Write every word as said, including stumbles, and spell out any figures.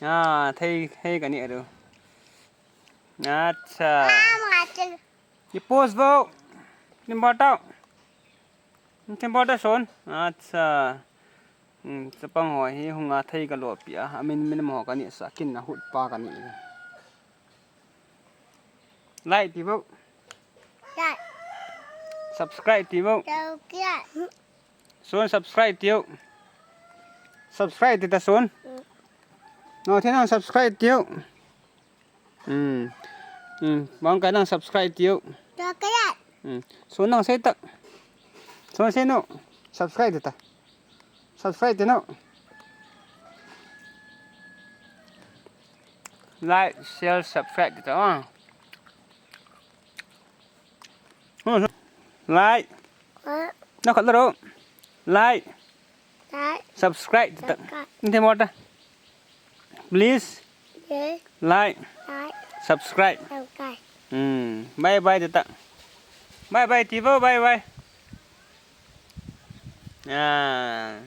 Ah, thei, thei kani adu. Acha. Ni post vo. Ni bol tau. Ni thim bol ta son. Acha. Hmm, chapang ho hi hunga thei kalo pia. Amin min mo kani sa kin na hut pa kani. Like ti vo. Subscribe ti vo. Son subscribe ti vo. Subscribe ti ta son. No, thei nang subscribe ti vo. Hmm. Hmm. Bang kai nang subscribe ti vo. Hmm. Son nang sei tak. Son sei no. Subscribe ti ta. Subscribe ti no. Like, share, subscribe ti ta. Ah. Hmm. Like. Na khat la ro. Like. Subscribe ti ta. Ni thim bol ta. Please. Like. Subscribe. Hmm. Bye bye ti ta. Bye bye ti vo, bye bye. Ah.